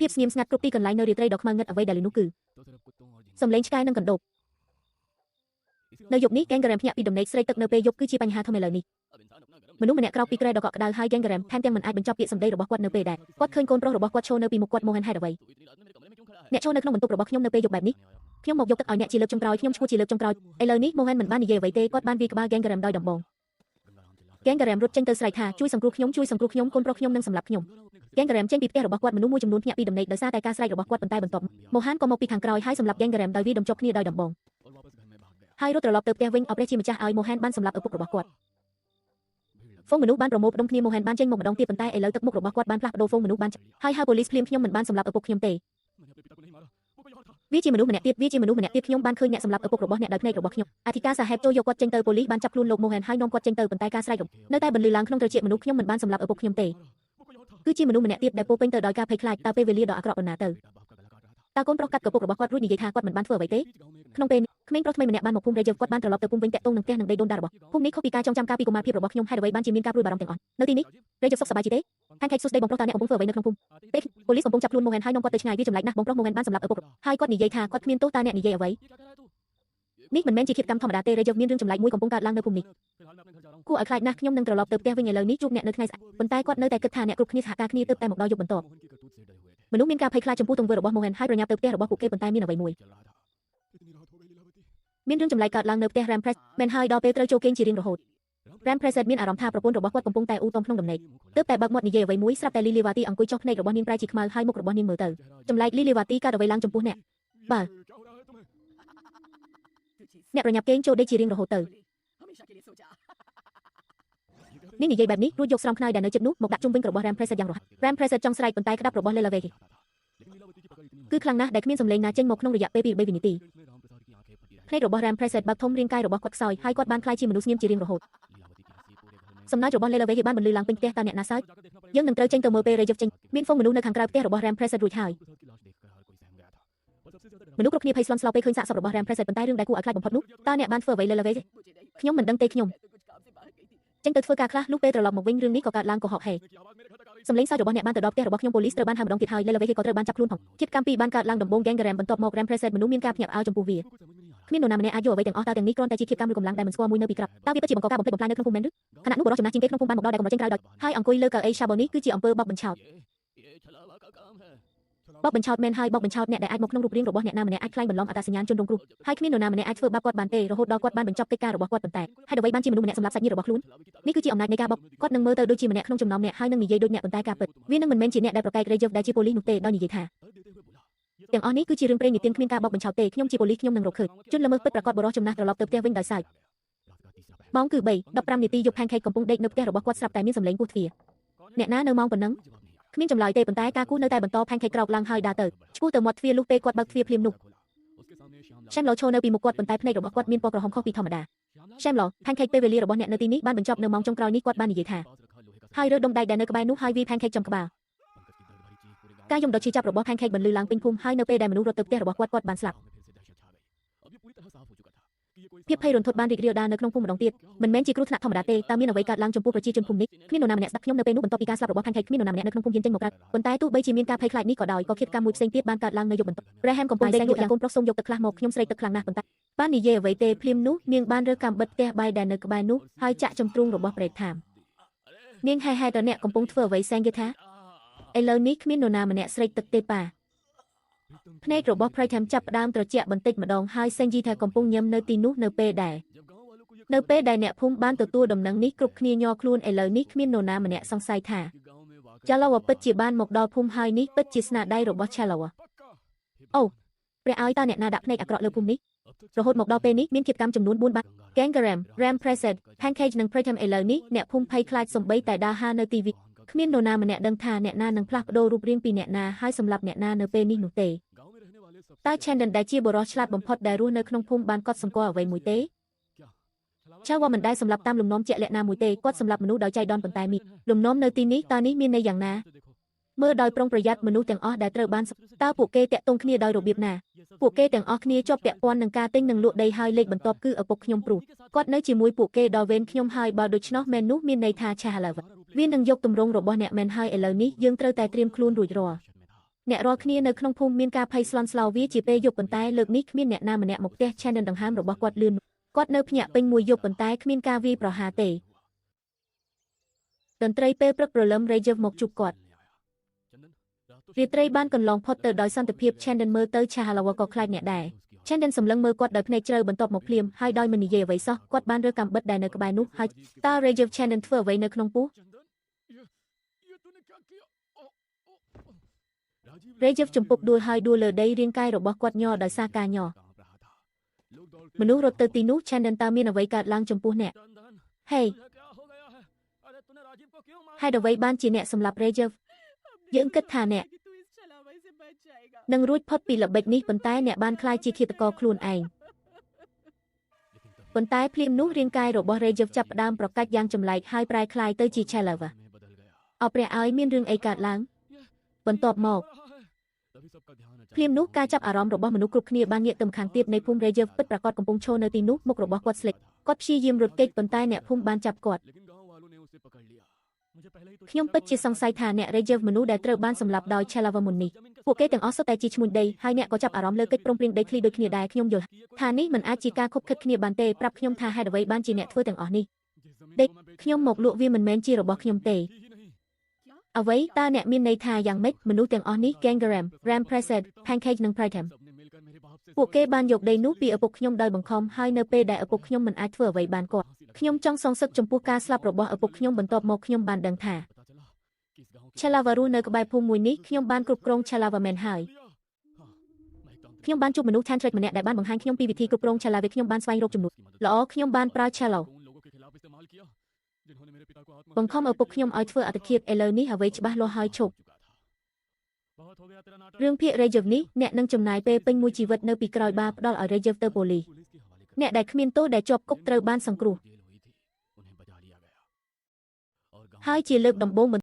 ភាពស្ងៀមស្ងាត់គ្រប់ទីកន្លែងនៅរាត្រីដ៏ខ្មៅងឹតអ្វីដែលឮនោះគឺសំឡេងឆ្កែនិងកណ្ដូបនៅយប់នេះកេងការ៉េមភ្ញាក់ពីដំណេកស្រេកទឹកនៅពេលយប់គឺជាបញ្ហាធំឥឡូវនេះមនុស្សម្នាក់ក្រោកពីគ្រែដ៏កក់ក្ដៅហើយកេងការ៉េមថែមទាំងមិនអាចបញ្ចប់ពាក្យសម្ដីរបស់គាត់នៅពេលដែលគាត់ឃើញកូនប្រុសរបស់គាត់ឈរនៅពីមុខគាត់ម៉ូហានហេតុអ្វីអ្នកឈរនៅក្នុងបន្ទប់របស់ខ្ញុំនៅពេលយប់បែបនេះខ្ញុំមកយកទឹកឲ្យអ្នកជាលើកចុងក្រោយខ្ញុំឈួតជាលើកចុងក្រោយឥឡូវនេះម៉ូហានមិនបាននិយាយអ្វីទេគាត់បានវាយក្បាលកេងការ៉េមដោយដំបងកេងការ៉េមរត់ចេញទៅស្រែកថាជួយសង្គ្រោះខ្ញុំជួយសង្គ្រោះខ្ញុំកូនប្រុសខ្ញុំនឹងសម្លាប់ខ្ញុំកេងការ៉េមចេញពីផ្ទះរបស់គាត់មនុស្សមួយចំនួនភ្ញាក់ពីដំណេកដោយសារតែការស្រែករបស់គាត់ប៉ុន្តែបន្ទាប់ម៉ូហានក៏មកពីខាងក្រោយហើយសម្លាប់កេងការ៉េមដោយវាយដំចប់គ្នាដោយដំបងហើយរត់ត្រឡប់ទៅផ្ទះវិញអព្រះជាម្ចាស់ឲ្យម៉ូហានបានសម្លាប់ឪពុករបស់គាត់ហ្វូងមនុស្សបានប្រមូលផ្ដុំគ្នាម៉ូហានបានចេញមកម្ដងទៀតប៉ុន្តែឥឡូវទឹកមុខរបស់គាត់បានផ្លាស់ប្ដូរហ្វូងមនុស្សបានហើយហៅប៉ូលីសភ្លាមខ្ញុំមិនបានសម្លាប់ឪពុកខ្ញុំទេវាជាមនុស្សម្នាក់ទៀតវាជាមនុស្សម្នាក់ទៀតខ្ញុំបានឃើញអ្នកសម្លាប់ឪពុករបស់អ្នកដោយភ្នែករបស់ខ្ញុំអធិការសាហេបចូលយកគាត់ចេញទៅប៉ូលីសបានចាប់ខ្លួនលោកម៉ូហានហើយនាំគាត់ចេញទៅប៉ុន្តែការស្រែកនៅតែបន្លឺឡើងក្នុងត្រចៀកមនុស្សខ្ញុំមិនបានសម្លាប់ឪពុកខ្ញុំទេគឺជាមនុស្សម្នាក់ទៀតដែលពោពេញទៅដោយការភ័យខ្លាចតើពេលវេលាដ៏អាក្រក់ប៉ុណ្ណាទៅតើកូនប្រុសកាត់កពុករបស់គាត់រួចនិយាយថាគាត់មិនបានធ្វើអ្វីទេក្នុងពេលក្មេងប្រុសថ្មីម្នាក់បានមកភូមិរ៉េជគាត់បានត្រឡប់ទៅភូមិវិញតាក់ទងនឹងផ្ទះនិងដីដូនតារបស់ភូមិនេះខុសពីការចងចាំកាលពីកុមារភាពរបស់ខ្ញុំហេតុអ្វីបានជាមានការព្រួយបារម្ភទាំងអស់នៅទីនេះរ៉េជសុខសប្បាយជាទេផានខេកសួស្ដីបងប្រុសតើអ្នកកំពុងធ្វើអ្វីនៅក្នុងភូមិពេលប៉ូលីសកំពុងចាប់ខ្លួនម៉ូហានហើយនាំគាត់ទៅឆ្ងាយវាចម្លែកណាស់បងប្រុសម៉ូហានបានសម្លាប់ឪពុកហើយគាត់និយាយថាគាត់គ្មានទោសតើអ្នកនិយាយអ្វីនេះមិនមែនជាឃាតកម្មធម្មតាទេរ៉េជមានរឿងចម្លែកមួយកំពុងកើតឡើងនៅភូមិនេះគួរឲ្យខ្លាចណាស់ខ្ញុំនឹងត្រឡប់ទៅផ្ទះវិញឥឡូវនេះជួបអ្នកនៅថ្ងៃស្អែកប៉ុន្តែគាត់នៅតែគិតថាអ្នកគ្រប់គ្នាសហការគ្នាទើបតែមកដល់យប់បន្ទាប់មនុស្សមានការភ័យខ្លាចចំពោះទង្វើរបស់ម៉ូហានហើយប្រញាប់ទៅផ្ទះរបស់ពួកគេប៉ុន្តែមានអ្វីមួយមានរឿងចម្លែកកើតឡើងនៅផ្ទះ Ram Press មែនហើយដល់ពេលត្រូវចូលគេងជារៀងរហូត Ram Press មានអារម្មណ៍ថាប្រពន្ធរបស់គាត់កំពុងតែអ៊ូតំក្នុងដំណេកទើបតែបើកមាត់និយាយអ្វីមួយស្រាប់តែលីលីវ៉ាទីអង្គុយចុះភ្នែករបស់នាងប្រែជាខ្មៅហើយមុខរបស់នាងមើលទៅចម្លែកលីលីវ៉ាទីកើតអ្វីឡើងចំពោះអ្នកបើអ្នកប្រញាប់គេងចូលដេកជារៀងរហូតទៅនាងនិយាយបែបនេះរួចយកស្រោមខ្នើយដែលនៅជិតនោះមកដាក់ជុំវិញរបស់ Ram Press យ៉ាងរហ័ស Ram Press ចង់ស្រែកប៉ុន្តែក្តាប់របស់លេឡាវេគឺខ្លាំងណាស់ដែលគ្មានសំឡេងណាចេញមកក្នុងរយៈពេល2 3វិនាទីភ្នែករបស់ Ram Prasad បើកធំរាងកាយរបស់គាត់ខ្សោយហើយគាត់បានក្លាយជាមនុស្សស្ងៀមជារៀងរហូតសំណើចរបស់ Lelaway បានបន្លឺឡើងពេញផ្ទះតើអ្នកណាសើចយើងនឹងត្រូវចេញទៅមើលពេលរេយប់ចេញមានហ្វូងមនុស្សនៅខាងក្រៅផ្ទះរបស់ Ram Prasad រួចហើយមនុស្សគ្រប់គ្នាភ័យស្លន់ស្លោពេលឃើញសាកសពរបស់ Ram Prasad ប៉ុន្តែរឿងដែលគួរឲ្យខ្លាចបំផុតនោះតើអ្នកបានធ្វើអ្វី Lelaway ខ្ញុំមិនដឹងទេខ្ញុំចេញទៅធ្វើការខ្លះលុះពេលត្រឡប់មកវិញរឿងនេះក៏កើតឡើងកុហកហេសំឡេងសើចរបស់អ្នកបានទៅដល់ផ្ទះរបស់ខ្ញុំប៉ូលីសត្រូវបានហៅម្ដងទៀតហើយ Lelaway ក៏ត្រូវបានចាប់ខ្លួនផងឃាតកម្មពីរបានកើតឡើងដំបូង Gangaram បន្ទាប់មក Ram Prasad មនុស្សមានការភ្ញាក់ផ្អើលចំពោះវាគ្មាននរណាម្នាក់អាចយកអ្វីទាំងអស់តើទាំងនេះគ្រាន់តែជាឃាតកម្មឬកម្លាំងដែលមិនស្គាល់មួយនៅពីក្រៅតើវាពិតជាបង្កការបំផ្លិចបំផ្លាញនៅក្នុងភូមិមែនឬខណៈនោះបុរសចំណាស់ជាងគេក្នុងភូមិបានមកដល់ដែលកម្រចេញក្រៅដោយហើយអង្គុយលើកៅអី Shabon នេះគឺជាអំពើបោកបញ្ឆោតបោកបញ្ឆោតមែនហើយបោកបញ្ឆោតអ្នកដែលអាចមកក្នុងរូបរាងរបស់អ្នកណាម្នាក់អាចក្លែងបន្លំអត្តសញ្ញាណជនរងគ្រោះហើយគ្មាននរណាម្នាក់អាចធ្វើបាបគាត់បានទេរហូតដល់គាត់បានបញ្ចប់កិច្ចការរបស់គាត់ប៉ុន្តែហេតុអ្វីបានជាមនុស្សម្នាក់សម្លាប់សាច់ញាតិរបស់ខ្លួននេះគឺជាអំណាចនៃការបោកគាត់នឹងមើលទៅដូចជាម្នាក់ក្នុងចំណោមអ្នកហើយនឹងនិយាយដូចអ្នកប៉ុន្តែការពិតវានឹងមិនមែនជាអ្នកដែលប្រកែករេយដែលជាប៉ូលីសនោះទេដោយនិយាយថាទាំងអស់នេះគឺជារឿងព្រេងនិទានគ្មានការបោកបញ្ឆោតទេខ្ញុំជាប៉ូលីសខ្ញុំនឹងរកឃើញជនល្មើសពិតប្រាកដបុរសចំណាស់ត្រឡប់ទៅផ្ទះវិញដោយសើចម៉ោងគឺ3:15នាទីយប់ផានខេកកំពុងដេកនៅផ្ទះរបស់គាត់ស្រាប់តែមានសំឡេងគោះទ្វារអ្នកណានៅម៉ោងប៉ុណ្ណឹងគ្មានចម្លើយទេប៉ុន្តែការគោះនៅតែបន្តផានខេកក្រោកឡើងហើយដើរទៅឆ្ពោះទៅមាត់ទ្វារលុះពេលគាត់បើកទ្វារភ្លាមនោះឆែមឡូឈរនៅពីមុខគាត់ប៉ុន្តែភ្នែករបស់គាត់មានពណ៌ក្រហមខុសពីធម្មតាឆែមឡូផានខេកពេលវេលារបស់អ្នកនៅទីនេះបានបញ្ចប់នៅម៉ោងចុងក្រោយនេះគាត់បាននិយាយថាហើយរើដុំដែកដែលនៅក្បែរនោះហើយវាយផានខេកចំក្បាលការយំដ៏ឈឺចាប់របស់ផានខេកបន្លឺឡើងពេញភូមិហើយនៅពេលដែលមនុស្សរត់ទៅផ្ទះរបស់គាត់គាត់បានស្លាប់ភាពភ័យរន្ធត់បានរីករាលដាលនៅក្នុងភូមិម្ដងទៀតមិនមែនជាគ្រោះថ្នាក់ធម្មតាទេតើមានអ្វីកើតឡើងចំពោះប្រជាជនភូមិនេះគ្មាននរណាម្នាក់ស្ដាប់ខ្ញុំនៅពេលនោះបន្ទាប់ពីការស្លាប់របស់ផានខេកគ្មាននរណាម្នាក់នៅក្នុងភូមិហ៊ានចេញមកក្រៅប៉ុន្តែទោះបីជាមានការភ័យខ្លាចនេះក៏ដោយក៏ឃាតកម្មមួយផ្សេងទៀតបានកើតឡើងនៅយប់បន្ទាប់រ៉េហែមកំពុងដេកលក់យ៉ាងកូនប្រុសសូមយកទឹកខ្លះមកខ្ញុំស្រេកទឹកខ្លាំងណាស់ប៉ុន្តែបាននិយាយអ្វីទេភ្លាមនោះនាងបានរើកាំបិតផ្ទះបាយដែលនៅក្បែរនោះហើយចាក់ចំទ្រូងរបស់ប្រេតថាមនាងហេហេតើអ្នកកំពុងធ្វើអ្វីសែងគេថាឥឡូវនេះគ្មាននរណាម្នាក់ស្រេកទឹកទេប៉ាភ្នែករបស់ប្រៃថាមចាប់ផ្ដើមត្រជាក់បន្តិចម្ដងហើយសេងយីថាកំពុងញឹមនៅទីនោះនៅពេលដែលអ្នកភូមិបានទទួលដំណឹងនេះគ្រប់គ្នាញ័រខ្លួនឥឡូវនេះគ្មាននរណាម្នាក់សង្ស័យថាចាឡាវពិតជាបានមកដល់ភូមិហើយនេះពិតជាស្នាដៃរបស់ឆាឡាវអូព្រះឲ្យតើអ្នកណាដាក់ភ្នែកអាក្រក់លើភូមិនេះរហូតមកដល់ពេលនេះមានឃាតកម្មចំនួន4បាត់ Gangaram, Ram Prasad, Pancake និង Pretham ឥឡូវនេះអ្នកភូមិភ័យខ្លាចសំបីតែដើរហានៅទីវិគ្មាននរណាម្នាក់ដឹងថាអ្នកណានឹងផ្លាស់ប្ដូររូបរាងពីអ្នកណាហើយសម្លាប់អ្នកណានៅពេលនេះនោះទេតើ Chandon ដែលជាបុរសឆ្លាតបំផុតដែលរស់នៅក្នុងភូមិបានកត់សម្គាល់អ្វីមួយទេឆាវមិនដែលសម្លាប់តាមលំនាំជាក់លាក់ណាមួយទេគាត់សម្លាប់មនុស្សដោយចៃដន្យប៉ុន្តែមានលំនាំនៅទីនេះតើនេះមានន័យយ៉ាងណាមើលដោយប្រុងប្រយ័ត្នមនុស្សទាំងអស់ដែលត្រូវបានតើពួកគេតាក់ទងគ្នាដោយរបៀបណាពួកគេទាំងអស់គ្នាជាប់ពាក់ព័ន្ធនឹងការទិញនិងលក់ដីហើយលេខបន្ទាប់គឺឪពុកខ្ញុំព្រោះគាត់នៅជាមួយពួកគេដល់វេនខ្ញុំហើយបើដូច្នោះមែននោះមានន័យថាឆាឡាវវានឹងយកទម្រង់របស់អ្នកមែនហើយឥឡូវនេះយើងត្រូវតែត្រៀមខ្លួនរួចរាល់ អ្នករាល់គ្នានៅក្នុងភូមិមានការភ័យស្លន់ស្លោវាជាពេលយប់ប៉ុន្តែលើកនេះគ្មានអ្នកណាម្នាក់មកផ្ទះ Chandan ដង្ហើមរបស់គាត់លឿនគាត់នៅភ្ញាក់ពេញមួយយប់ប៉ុន្តែគ្មានការវាយប្រហារទេតន្ត្រីពេលព្រឹកព្រលឹម Rajeev មកជួបគាត់រាត្រីបានកន្លងផុតទៅដោយសន្តិភាព Chandan មើលទៅ Chahalawa ក៏ខ្លាចអ្នកដែរ Chandan សម្លឹងមើលគាត់ដោយភ្នែកជ្រៅបន្ទាប់មកភ្លាមហើយដោយមិននិយាយអ្វីសោះគាត់បានរើសកាំបិតដែលនៅក្បែរនោះហើយតើ Rajeev Chandan ធ្វើអ្វីនៅក្នុងពោះ Rajeev ជំពប់ដួលហើយដួលលើដីរាងកាយរបស់គាត់ញ័រដោយសារការញ័រមនុស្សរត់ទៅទីនោះ Chandan តើមានអ្វីកើតឡើងចំពោះអ្នកហេហេតុអ្វីបានជាអ្នកសម្លាប់ Rajeev យើងគិតថាអ្នកនឹងរួចផុតពីល្បិចនេះប៉ុន្តែអ្នកបានក្លាយជាឃាតករខ្លួនឯងប៉ុន្តែភ្លាមនោះរាងកាយរបស់ Rajeev ចាប់ផ្ដើមប្រកាច់យ៉ាងចម្លែកហើយប្រែក្លាយទៅជា Chalawa អព្រះឲ្យមានរឿងអីកើតឡើងបន្ទាប់មកភ្លាមនោះការចាប់អារម្មណ៍របស់មនុស្សគ្រប់គ្នាបានងាកទៅម្ខាងទៀតនៃភូមិ Rajeev ពិតប្រាកដកំពុងឈរនៅទីនោះមុខរបស់គាត់ស្លិចគាត់ព្យាយាមរត់គេចប៉ុន្តែអ្នកភូមិបានចាប់គាត់ខ្ញុំពិតជាសង្ស័យថាអ្នក Rajeev មនុស្សដែលត្រូវបានសម្លាប់ដោយ Chalawa មុននេះពួកគេទាំងអស់សុទ្ធតែជាឈ្មួញដីហើយអ្នកក៏ចាប់អារម្មណ៍លើកិច្ចព្រមព្រៀងដីធ្លីដូចគ្នាដែរខ្ញុំយល់ថានេះមិនអាចជាការខុបខិតគ្នាបានទេប្រាប់ខ្ញុំថាហេតុអ្វីបានជាអ្នកធ្វើទាំងអស់នេះដីខ្ញុំមកលក់វាមិនមែនជារបស់ខ្ញុំទេអ្វីតើអ្នកមានន័យថាយ៉ាងម៉េចមនុស្សទាំងអស់នេះ Gangaram, Ram Prasad, Pankaj និង Pritam ពួកគេបានយកដីនោះពីឪពុកខ្ញុំដោយបង្ខំហើយនៅពេលដែលឪពុកខ្ញុំមិនអាចធ្វើអ្វីបានគាត់ខ្ញុំចង់សងសឹកចំពោះការស្លាប់របស់ឪពុកខ្ញុំបន្ទាប់មកខ្ញុំបានដឹងថា Chalawa រស់នៅក្បែរភូមិមួយនេះខ្ញុំបានគ្រប់គ្រង Chalawa មែនហើយខ្ញុំបានជួបមនុស្ស Tantric ម្នាក់ដែលបានបង្ហាញខ្ញុំពីវិធីគ្រប់គ្រង Chalawa ខ្ញុំបានស្វែងរកជំនួយល្អខ្ញុំបានប្រើ Chalawa បង្ខំឪពុកខ្ញុំឲ្យធ្វើអត្តឃាតឥឡូវនេះអ្វីច្បាស់លាស់ហើយឈប់រឿងភាគ Rajeev នេះអ្នកនឹងចំណាយពេលពេញមួយជីវិតនៅពីក្រោយបារផ្ដល់ឲ្យ Rajeev ទៅប៉ូលីសអ្នកដែលគ្មានទោសដែលជាប់គុកត្រូវបានសង្គ្រោះហើយជាលើកដំបូង